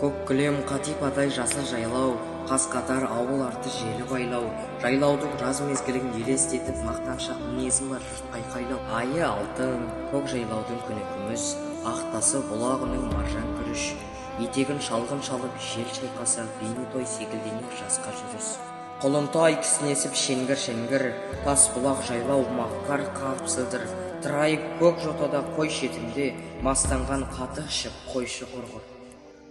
Көк кілем қатипадай жасыл жайлау, қаз қатар ауыл арты желі байлау. Жайлаудың жаз мезгілін елестетіп, мақтаншақ мінезім бар жұртқа айқайлау. Айы алтын, көк жайлаудың күні күміс, ақ тасы бұлағының маржан күріш. Етегін шалғын шалып жел шайқаса, бейне той секілденер жасқа жүріс. Құлынтай кісінесіп шеңгір-шеңгір, тас бұлақ жайлау маққар қапсыдыр. Тырайып көк жотада қой шетінде, мастанған қатық ішіп қойшы құрғыр.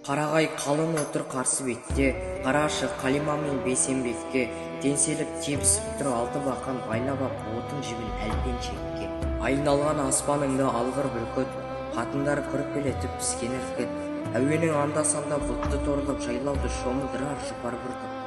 Қарағай қалың отыр қарсы бетте, қарашы Қалима мен Бейсенбекке, теңселіп тебісіп тұр алты бақан, байлап ап отын жібін әлпеншекке. Айналған аспаныңды алғыр бүркіт, қатындар күрпелетіп піскен іркіт. Әуенің анда-санда бұлтты торлап, жайлауды шомылдырар жұпар бүркіт.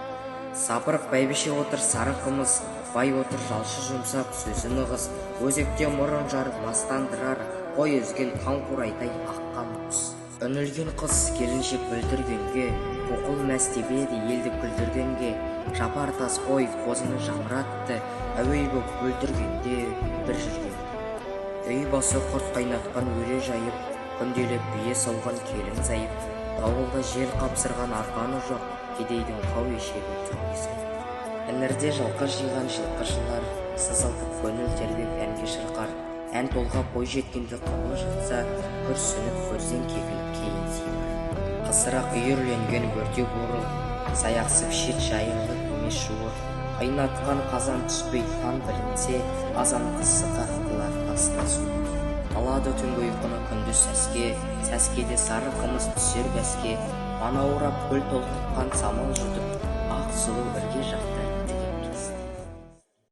Сапырық бәйбіше отыр сары қымыз, бай отыр жалшы жұмсап сөзі нығыз. Өзекте мұрын жарып мастандырар, қой үзген таң қурайдай аққан құс. Үңілген қыз келіншек бүлдіргенге, қоқыл мәс тебеді елді күлдіргенге. Жапар тас қой қозыны жамыратты, әуей боп бөлтіргенде бір жүрген. Үй басы құрт қайнатқан өре жайып, күнделеп бие сауған келін зайып. Дауылда жел қапсырған арқаны жоқ, кедейдің қау ешегі түнге. Іңірде жылқы жиған жылқышылар, сызылтып көңіл тербеп әнге шырқар. Ән толғап бой жеткенде қамы жатса, күрсініп көрсең кекіл кейін сипар. Қысырақ үйірленген бөрте бурыл, саяқсып шет жайылып емес жуыр. Қайнатқан қазан түспей таң білінсе, азанғы сықақ қылар таста су. Алады түнгі ұйқыны күндіз сәске, сәскеде сары қымыз түсер бәске. Манаурап көл толқытқан самал жұтып, ақ сұлу ірге жақта.